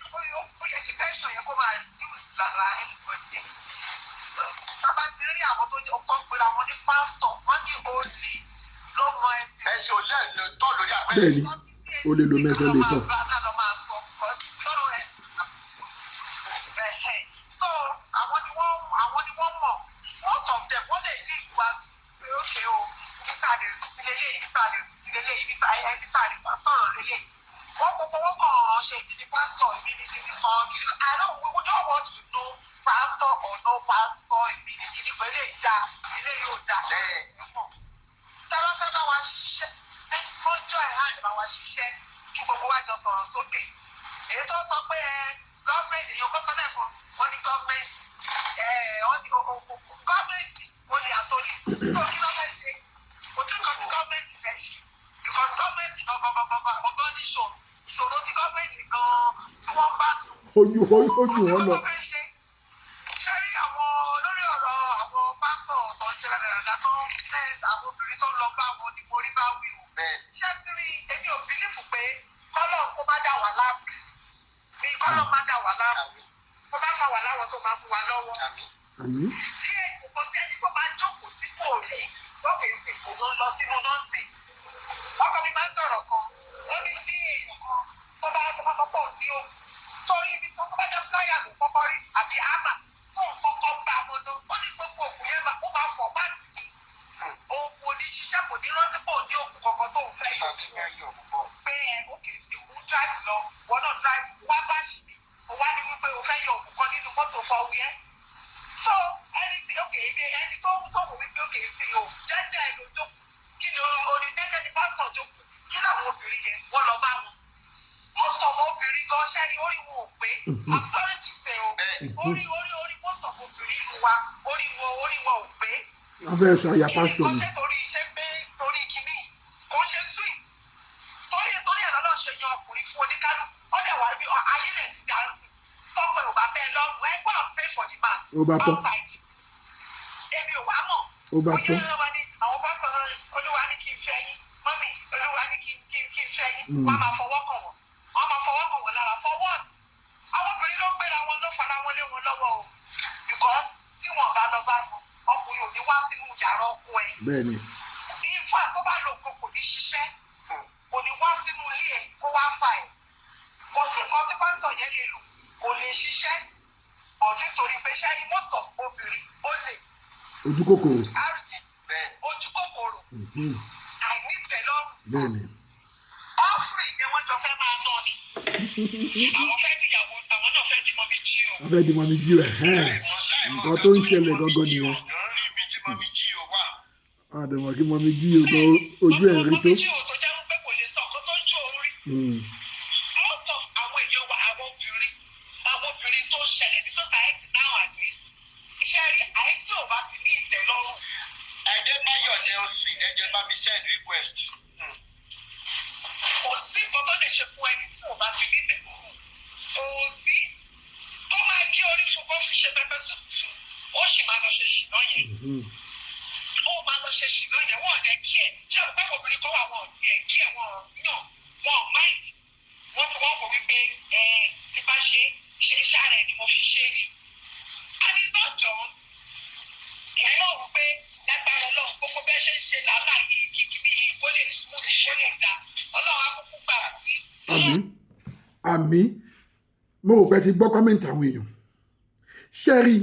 ó yẹ kí tension yẹ kó máa reduce lára everybody. Tábà ti rí àwọn tó jẹ́ ọkọ̀ pé àwọn ní pásítọ̀, wọ́n ní olè ló mọ ẹsẹ̀. Ẹsẹ̀ ò lẹ́ẹ̀ tọ́ lórí àpẹẹrẹ. Bẹ́ẹ̀ni, olè ló mẹsẹ̀ lè tọ̀. So àwọn ni wọ́n mọ̀. Most of them, wọ́n lè ní ìwà pé ókè o, ibi tá a lè rí sí lélẹ̀, ibi tá a lè rí sí lélẹ̀, ibi tá a lè bá sọ̀rọ̀ lélẹ̀. Wọ́n gbogbo wọn kàn ṣe ibi ní pásítọ̀, ibi ní kíní kan kíní. I don't we don't want to know pastor or no pastor, ibi ní kíní kan, eléyìí dá, eléyìí ò dá. Tẹ́lá fẹ́ bá wa ṣiṣẹ́, kó join hand bá wa ṣiṣẹ́, kí gbogbo wa jọ sọ̀rọ̀ sókè. Èyí tó sọ pé ẹ gọ́ọ̀mẹ̀ntì, èèyàn kọ́kọ́ náà kan, wọ́n ní gọ́ọ̀mẹ̀ntì, ẹ wọ́n ní gọ́ọ̀mẹ̀ntì, wọ́n ní àtọ́lé tó, kí ló fẹ́ ṣe? Kò sí nǹkan tí gọ́ọ̀mẹ̀ntì fẹ́ ṣe, because gọ́ọ̀mẹ̀ntì gangan gangan, àwọn gan ní ìṣòro, ìṣòro tí gọ́ọ̀mẹ̀ntì gan tí wọ́n bá Ojú ojú wọn lọ. kò sí nǹkan tó fẹ́ ṣe. Ṣé rí àwọn lórí ọ̀rọ̀ àwọn pásítọ̀ tó ń ṣe rádaràda, tó ń tẹ́ àwọn obìnrin tó ń lọ bá wọn ní mo rí bá wí o? Ṣé tí rí, èmi ò believe pé kọ́lọ̀ kó má dà wá láàmú mi, kọ́lọ̀ má dà wá láàmú, kó má fà wá láwọn tó máa fún wa lọ́wọ́. Àmín. Tí kò sẹ́ni tó máa jókòó tí kò rí lókè sí fò ló lọ sínú nọ́ọ̀sì. Ọkọ mi máa ń sọ̀rọ̀ kan, ó ní sí èèyàn kan tó bá kọ́kọ́ ní òkú torí ibi tó bá jẹ́ plier ló kọ́kọ́ rí àbí hammer tó kọ́kọ́ gbà mọ́ náà, ó ní gbogbo òkú yẹn ó máa fọ̀ bá tì í, òun kò ní ṣiṣẹ́, kò ní rántí pò ní òkú kankan tó ń fẹ́ yọ pé ẹ òkè òun drive lọ, wọn náà drive wá bá ṣì mí, ó wá ní wípé o fẹ́ yọ òkú kan nínú mọ́tò fọwọ́ ẹ. So ẹni tí òkè ẹni tó wù wípé òkè sí o jẹ́jẹ́ ẹ lójó, kí ni o I'm sorry to say o. Orí most of obìnrin inú wa, orí wọn ò pé. Wọ́n fẹ́ sọ àyà Kí ni pásítọ̀ kò ni. ṣe torí iṣẹ́ pé torí kìíní kò ṣe sweet, torí ẹ̀rọ náà ṣe yan ọkùnrin fún oníkálukú. Ó dẹ̀ wá bí ayé lẹ̀ ti dàrú. Tọ́pẹ́ ò bá tẹ́ ẹ lọ́rùn, ẹ go and pay for the man Ó bá tán. outside. Èmi ò wá mọ̀. Ó bá Bóyá tán. ẹ̀rọ wa ni àwọn pásítọ̀ náà, "Olúwa ní kí n fẹ́ yín, mummy, Olúwa ní kí n fẹ́ yín." Wọ́n á máa fọwọ́ kàn wọ́n, wọ́n á máa fọwọ́ kàn wọ́n lára. For what? Àwọn obìnrin ló gbéra wọn, ló fara wọn lé wọn lọ́wọ́ o, because tí wọn bá lọ bá wọn, ọkùnrin ò ní wá sínú yàrá ọkọ ẹ. Bẹ́ẹ̀ ni. Ifá tó bá lò kó kò ní ṣiṣẹ́, kò ní wá sínú ilé ẹ kó wá fà ẹ. Kò sí nǹkan tí pásítọ̀ yẹn lè lò, kò lè ṣiṣẹ́ ọ̀, nítorí pé ṣẹ́ ní most of obìnrin ó lè Ojú kòkòrò. Rt ojú kòkòrò, àìnítẹ̀lọ́rùn. Bẹ́ẹ̀ ni. Offering ni wọ́n jọ fẹ́ máa ná ni. Àwọn fẹ́ dìyàwó, àwọn náà fẹ́ di mummy G.O. Wọ́n fẹ́ di mummy G.O ẹ̀ hẹ́n. Nǹkan tó ń ṣẹlẹ̀ gangan nìyẹn. Lórí ibi tí mummy G.O wà. Àdèmọ̀ kí mummy G.O gan ojú ẹ̀ rí tó. Mummy G.O tó jẹ́ wípé kò lè sọ nǹkan tó ń jó orí. Most of àwọn èèyàn wa, àwọn obìnrin tó ń ṣẹlẹ̀ ní society nowadays, iṣẹ́ rí àìsí ò bá ti ní ìtẹ́lọ́rùn. Adébáyọ̀ Nelson, ẹ jẹ́ bá mi send request. Kò sí nǹkan tó lè ṣe fún ẹni tí ò bá ti ní ìtẹ́lọ́rùn. Kò sí tó máa gé orí fún kó fi ṣe pepper soup fún, ó sì máa lọ ṣe ṣìnà yẹn. Ó máa lọ ṣe ṣìnà yẹn. Wọ́n ọ̀dẹ kí ẹ̀ ṣé àrùn pẹ́pẹ́ obìnrin kan wà, wọ́n ọ̀dẹ kí ẹ̀, wọ́n yàn, wọ́n mind. Wọ́n ti wọ́n wò wípé ẹ ti bá ṣe ṣe iṣẹ́ rẹ̀ ni mo fi ṣe ni, and it's not done. Èmi náà wò pé lágbára Ọlọ́run, gbogbo bẹ́ẹ̀ ṣe ń ṣe làálàá yìí, kíkí yìí kó lè smooth, kó lè da, Ọlọ́run á kúkú gbà fún yín. Àmín, àmín. Mo rò pé ẹ ti gbọ́ comment àwọn èèyàn. Ṣé rí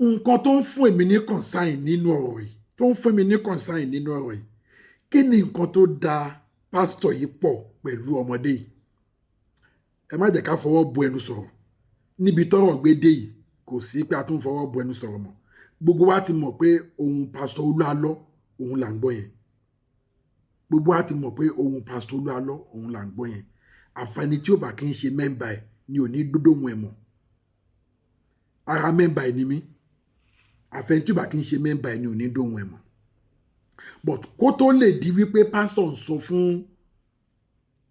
nǹkan tó ń fún èmi ní concern nínú ọ̀rọ̀ yìí, tó ń fún mi ní concern nínú ọ̀rọ̀ yìí, kí ni nǹkan tó da pásítọ̀ yìí pọ̀ pẹ̀lú ọmọdé yìí? Ẹ má jẹ́ ká fọwọ́ bo ẹnu sọ̀rọ̀. Níbi tọ́rọ̀ gbé dé yìí, kò sí pé a tún fọwọ́ bo ẹnu sọ̀rọ̀ mọ́. Gbogbo wa ti mọ̀ pé ohun pásítọ̀ Olúalọ́ òun là ń gbọ́ yẹn. Gbogbo wa ti mọ̀ pé ohun pásítọ̀ Olúalọ́ òun là ń gbọ́ yẹn. Àfẹni tí ó bá kí ń ṣe member ẹ̀ ni ò ní dódóhun ẹ̀ mọ̀. Ara member ẹ̀ ni mí. Àfẹni tí ó bá kí ń ṣe member ẹ̀ ni ò ní dóhun ẹ̀ mọ̀. But kó tó lè di wípé pásítọ̀ ń sọ fún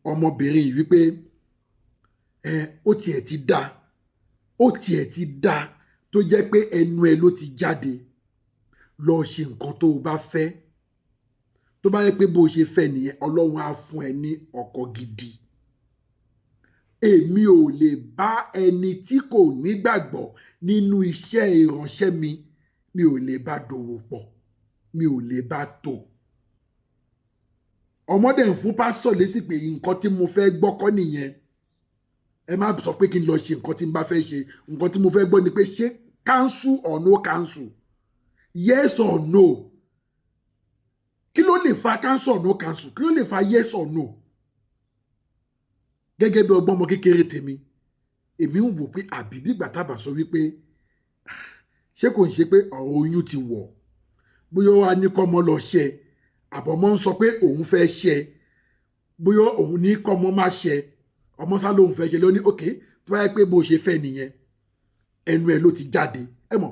ọmọbìnrin yìí wípé ẹ ó tiẹ̀ ti dá, ó tiẹ̀ ti dá, tó jẹ́ pé ẹnu ẹ ló ti jáde, lọ ṣe nǹkan tó o bá fẹ́, tó bá yẹ pé bó o ṣe fẹ́ nìyẹn, Ọlọ́run á fún ẹ ní ọkọ gidi. Èmi ò lè bá ẹni tí kò nígbàgbọ́ nínú iṣẹ́ ìránṣẹ́ mi, mi ò lè bá dòwò pọ̀, mi ò lè bá tò. Ọmọdé ń fún pásítọ̀ lésì pé nǹkan tí mo fẹ́ gbọ́ kọ́ nìyẹn. Ẹ má sọ pé kí n lọ ṣe nǹkan tí n bá fẹ́ ṣe. Nǹkan tí mo fẹ́ gbọ́ ni pé ṣé cancel or no cancel, yes or no? Kí ló lè fa cancel or no cancel? Kí ló lè fa yes or no? Gẹ́gẹ́ bí ọgbọ́n ọmọ kékeré tèmi, èmi ń wò pé àbí bí ìgbà tábà sọ wípé ṣé kò ń ṣe pé ọ̀rọ̀ oyún ti wọ̀, bóyá wàá ní kọ́mọ lọ ṣe, àbọ̀mọ́ ń sọ pé òun fẹ́ ṣe, bóyá òun ní kọ́mọ má ṣe, ọmọ sá lóun fẹ́ ṣe ló ní ok, tó bá yẹ pé bó ṣe fẹ́ nìyẹn, ẹnu ẹ ló ti jáde. Ẹ mọ̀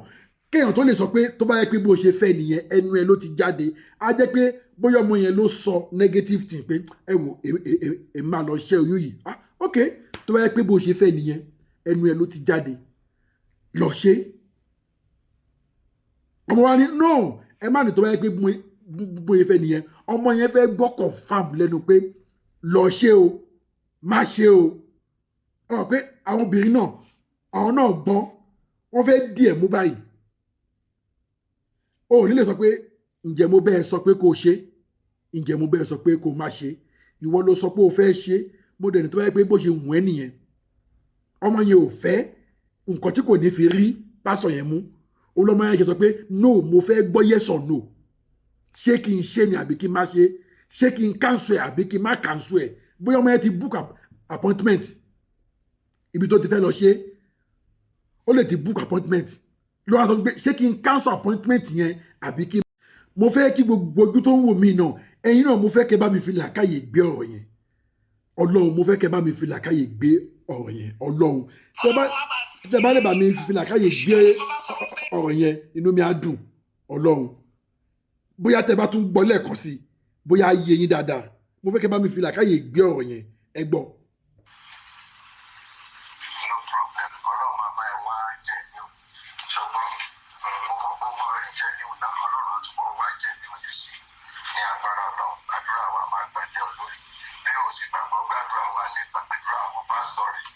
kéèyàn tó lè sọ pé tó bá yẹ pé bó ṣe fẹ́ nìyẹn, ẹnu ẹ ló ti jáde, á jẹ́ pé bóyá ọmọ yẹn ló sọ negative thing pé ẹ wò, èmi máa lọ ṣẹ́ oyún yìí. Ah, ok, tó bá yẹ pé bó ṣe fẹ́ nìyẹn, ẹnu ẹ ló ti jáde, lọ ṣe. Ọmọ wa ní no, ẹ má ní tó bá yẹ pé bóyá fẹ́ nìyẹn. Ọmọ yẹn fẹ́ gbọ́ confirm lẹ́nu pé lọ ṣe o, má ṣe o. Ọ pé àwọn obìnrin náà, àwọn náà gbọ́n, wọ́n fẹ́ dì ẹ̀ mú báyìí. O ò ní lè sọ pé ǹjẹ́ mo bẹ́ẹ̀ sọ pé kó o ṣe, ǹjẹ́ mo bẹ́ẹ̀ sọ pé kó o má ṣe. Ìwọ ló sọ pé o fẹ́ ṣe. Mo dẹ̀ ní tó bá yẹ pé bó ṣe wù ẹ́ nìyẹn. Ọmọ yẹn ò fẹ́ nǹkan tí kò ní fi rí pásọ̀ yẹn mú. Olọ́mọ yẹn ṣe sọ pé no, mo fẹ́ gbọ́ yes or no. Ṣé kí n ṣe ni àbí kí n má ṣe? Ṣé kí n cancel ẹ̀ àbí kí n má cancel ẹ̀? Bóyá ọmọ yẹn ti book appointment ibi tó ti fẹ́ lọ ṣe, ó lè ti book appointment, ló wá sọ pé ṣé kí n cancel appointment yẹn àbí kí. Mo fẹ́ kí gbogbo ojú tó ń wò mí náà, ẹ̀yin náà, mo fẹ́ kẹ́ bá mi fi làákàyè gbé ọ̀rọ̀ yẹn. Ọlọ́run, mo fẹ́ kẹ́ bá mi fi làákàyè gbé. ọ̀rọ̀ yẹn. Ọlọ́run, tẹ́ bá lè bá mi fi làákàyè gbé ọ̀rọ̀ yẹn, inú mi á dùn. Ọlọ́run, bóyá tẹ́ bá tún gbọ́ lẹ́ẹ̀kan sí, bóyá á yé yín dáadáa. Mo fẹ́ kẹ́ bá mi fi làákàyè gbé ọ̀rọ̀ yẹn, ẹ gbọ́. No problem, Ọlọ́run máa bá ẹ wá jẹ ní o. Ṣùgbọ́n mo mọ̀ pé ó máa rí jẹ ní òun náà. Ọlọ́run á túbọ̀ wá jẹ ní òye sí ní agbára Ọlọ́run. Àdúrà wa máa gbàdé ọ lórí. Bí o sì gbàgbọ́, gbàdúrà wa lè gbàdúrà àwọn pásítọ̀ rẹ̀,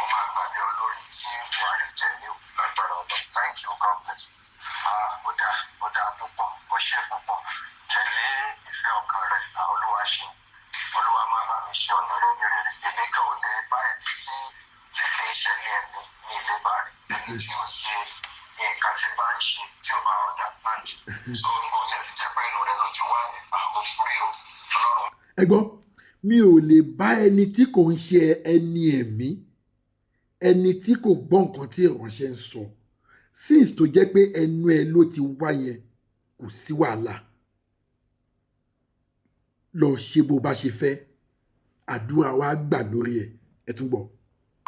ó máa gbàdé ọ lórí tí wàá rí jẹ ní òun lágbára Ọlọ́run. Thank you, God bless. Ah, ó dáa, ó dáa púpọ̀, ó ṣe púpọ̀. Tẹ̀lé ìfẹ́ ọkàn rẹ̀. Olúwa ṣe, Olúwa máa bá mi ṣe ọ̀nà rẹ̀ ní rere. Èmi gan ò lè bá ẹni tí kì í ṣe ní ẹ̀mí ní ilé bá rí ẹni tí ò yé nǹkan tí bá ń ṣe, tí ò bá understand. So nígbà tí ẹ ti jẹ́ pé inú rẹ̀ ló ti wá ní ó fúri o, Ọlọ́run. Ẹ gbọ́, mi ò lè bá ẹni tí kò ń ṣe ẹni ẹ̀mí, ẹni tí kò gbọ́ nǹkan tí ìránṣẹ́ ń sọ. Since tó jẹ́ pé ẹnu ẹ ló ti wá yẹn, kò sí wàhálà, lọ ṣe bó bá ṣe fẹ́, àdúrà wa gbà lórí ẹ. Ẹ tún gbọ́.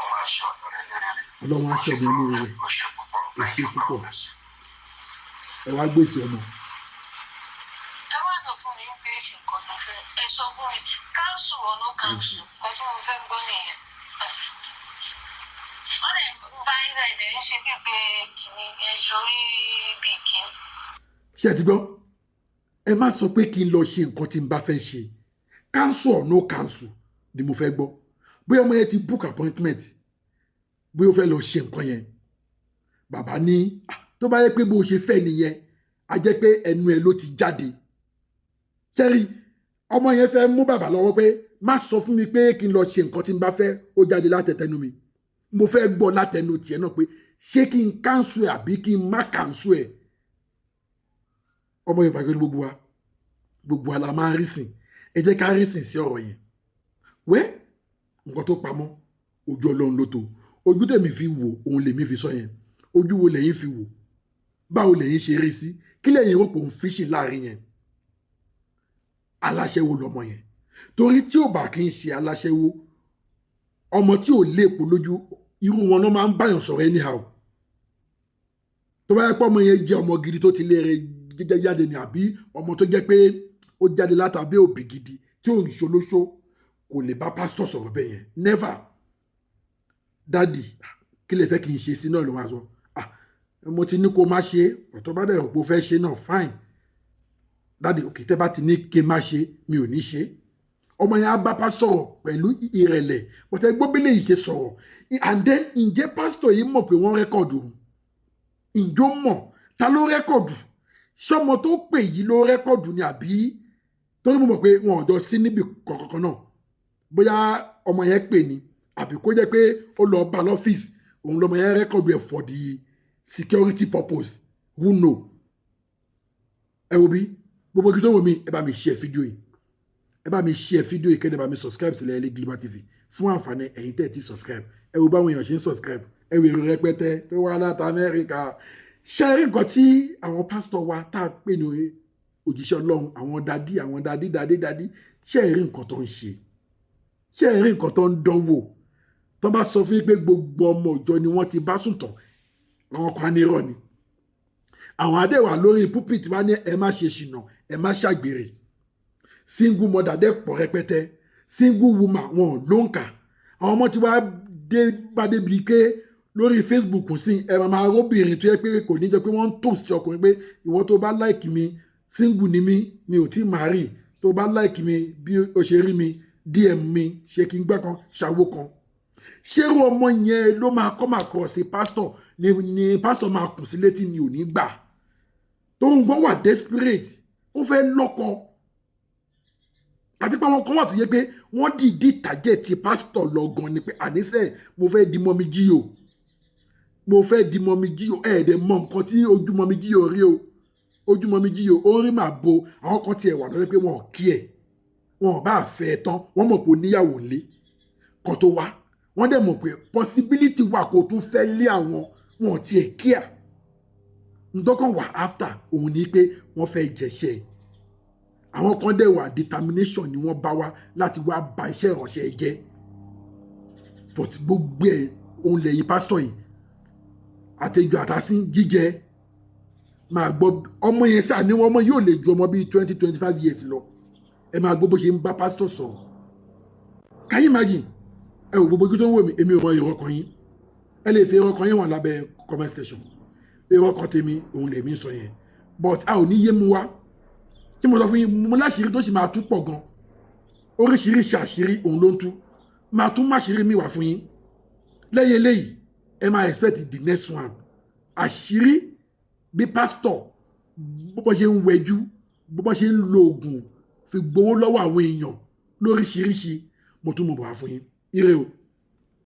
Ó máa ṣe ọ̀nà rẹ̀ ní rere. Ọlọ́run á ṣe ọ̀nà ní rere. Ó ṣe púpọ̀. Ó ṣe Thank you, God púpọ̀. bless you. Ẹ wá gbèsè ọmọ. Ẹ wá sọ fún mi pé ṣe nǹkan tó fẹ́, ẹ sọ fún mi, cancel or no cancel, nǹkan tí mo fẹ́ gbọ́ nìyẹn. Wọ́n lè bá ilẹ̀ ẹ̀dẹ̀ ń ṣe pípé kìíní ẹ̀ sórí bíi kìíní. Ṣé ẹ ti gbọ́? Ẹ má sọ pé kí n lọ ṣe nǹkan tí n bá fẹ́ ṣe. Cancel or no cancel ni mo fẹ́ gbọ́. Bóyá ọmọ yẹn ti book appointment, bóyá ó fẹ́ lọ ṣe nǹkan yẹn. Bàbá ní, "Ah, tó bá yẹ pé bó ṣe fẹ́ nìyẹn, á jẹ́ pé ẹnu ẹ ló ti jáde." Ṣẹ́rí ọmọ yẹn fẹ́ mú bàbá lọ́wọ́ pé má sọ fún mi pé kí n lọ ṣe nǹkan tí n bá fẹ́, ó jáde látẹ̀tẹ̀nu mi. Mo fẹ́ gbọ́ látẹnu tiẹ̀ náà pé ṣé kí n cancel ẹ̀ àbí kí n má cancel ẹ̀. Ọmọ Yorùbá gbé ní gbogbo wa, gbogbo wa la máa ń rí sìn. Ẹ jẹ́ ká rí sìn sí ọ̀rọ̀ yẹn. Wẹ́ nǹkan tó pamọ́, ojú Ọlọ́run ló tó. Ojú tèmi fi wò, òun lèmi fi sọ yẹn. Ojú wo lẹ́yìn fi wò? Báwo lẹ́yìn ṣe rí sí? Kí lẹ́yìn rò pé òun fíṣìn láàrin yẹn? Aláṣẹ́wó lọmọ yẹn, torí tí ò bá kí ń ṣe aláṣẹ́wó, ọmọ tí ò léèpo lójú, irú wọn ló máa ń báyàn sọ̀rọ̀ anyhow. Tó bá yẹ pé ọmọ yẹn jẹ́ ọmọ gidi tó ti léèrè jíjẹ́ jáde ni, àbí ọmọ tó jẹ́ pé ó jáde látàbí òbí gidi tí ò ń ṣolóṣó, kò lè bá pásítọ̀ sọ̀rọ̀ bẹ́ẹ̀ yẹn, never. "Daddy, kí lè fẹ́ kí n ṣe sí náà?" ló máa sọ. "Ah, mo ti ní kó má ṣe ọ̀tọ̀, bá dẹ̀ rò pé ó fẹ́ ṣe náà, fine, daddy. Okay, tẹ́ bá ti ní kí n má ṣe, mi ò ní ṣe." Ọmọ yẹn á bá pásítọ̀ sọ̀rọ̀ pẹ̀lú ìrẹ̀lẹ̀ pọ̀tẹ́ gbóbílẹ̀ yìí ṣe sọ̀rọ̀. And then, ǹjẹ́ pásítọ̀ yìí mọ̀ pé wọ́n record òun? Ǹjọ́ mọ̀? Ta ló record? Ṣọmọ tó pè yìí ló record ni, àbí? Torí mo mọ̀ pé wọn ò jọ sí níbi kankan náà. Bóyá ọmọ yẹn pè ní, àbí kó jẹ́ pé ó lọ bá lọ́fíìsì, òun lọmọ yẹn record ẹ̀ for the security purpose, who know? Ẹ wo bí gbogbo kí sọ́wọ́ mi, ẹ bá mi share fídíò yìí, ẹ bá mi share fídíò yìí, kẹ́ni ẹ bá mi subscribe sílẹ̀ Ẹlẹ́ Global TV fún àǹfààní ẹ̀yin tẹ́ ẹ ti subscribe. Ẹ wo báwọn èèyàn ṣe ń subscribe, ẹ wo èrò rẹpẹtẹ tó wá láti Amẹ́ríkà. Ṣe rí nǹkan tí àwọn pásítọ̀ wa tá a pè ní òjíṣẹ́ Ọlọ́run, àwọn daddy, àwọn daddy, daddy, daddy, ṣe rí nǹkan tó ń ṣe? Ṣe rí nǹkan tó ń dánwò? Tó bá sọ fún yín pé gbogbo ọmọ ìjọ ni wọ́n ti bá sùn tán, àwọn kan á ní irọ́ ni. Àwọn adéwà lórí pulpit wá ní ẹ má ṣe ṣìnà, ẹ má ṣàgbèrè. Single mother dẹ̀ pọ̀ rẹpẹtẹ, single woman wọn ò ló ń kà. Àwọn ọmọ tí wàá dé bá débi pé lórí Facebook sí, ẹ máa máa róbìnrin tó yẹ pé kò ní jẹ́ pé wọ́n ń tòsí ọkùnrin pé ìwọ tó bá like mi, single ni mí, mi ò tí ì marry, tó bá like mi bí o ṣe rí mi, DM mi, ṣe kí n gbẹ́ kan ṣàwo kan. Ṣérú ọmọ yẹn ló máa kọ́ máa kọ̀ sí pásítọ̀ ni pásítọ̀ máa kùn sí létí ni ò ní gbà? Tó ń gbọ́ wà desperate, ó fẹ́ lọ́kọ. Àti pé àwọn kan wà tó yẹ pé wọ́n dìídì tàjẹ́ ti pásítọ̀ lọ gan ni pé àníṣe mo fẹ́ di mummy G.O, mo fẹ́ di mummy G.O. Ẹ̀ẹ́dẹ̀ mọ nǹkan tí ojú mummy G.O rí o. Ojú mummy G.O ó rí màá bo. Àwọn kan tiẹ̀ wà lọ́wọ́ pé wọn ò kí ẹ̀, wọn ò bá fẹ́ ẹ tán, wọ́n mọ̀ pé ó níyàwó ńlé kan tó wá, wọ́n dẹ̀ mọ̀ pé possibility wà kó tún fẹ́ lé àwọn, wọn ò tiẹ̀ kíà. Ntọ́kàn wà after òun ni pé wọ́n fẹ́ jẹ̀ṣẹ̀. Àwọn kan dẹ̀ wà, determination ni wọ́n bá wá láti wá ba iṣẹ́ ìránṣẹ́ jẹ́. But gbogbo ẹ̀ òun lẹ́yìn pásítọ̀ yìí, àtẹjọ àtàsín jíjẹ. Máa gbọ́ ọmọ yẹn sáà ní ọmọ yóò lè ju ọmọ bíi 20, 25 years lọ. Ẹ máa gbọ́ bó ṣe ń bá pásítọ̀ sọ̀rọ̀. Can you imagine? Ẹ wò, gbogbo ojú tó ń wò mí, èmi ò mọ èrò ọkàn yín. Ẹ lè fi èrò ọkàn yín wọ̀n lábẹ́ comment section. Èrò ọkàn tèmi òun lèmi ń sọ yẹn, but a ò ní yé mu wá tí mo sọ fún yín. Mo láṣìírí tó sì máa tú pọ̀ gan. Oríṣiríṣi àṣírí òun ló ń tú. Máa tún máṣírí mi wá fún yín lẹ́yìn eléyìí. Ẹ máa expect the next one, àṣírí bí pásítọ̀ bó ṣe ń wẹjú, bó ṣe ń lo oògùn fi gbowó lọ́wọ́ àwọn èèyàn lóríṣiríṣi. Mo tún mọ̀ bọ̀ wá fún yín. Ire o.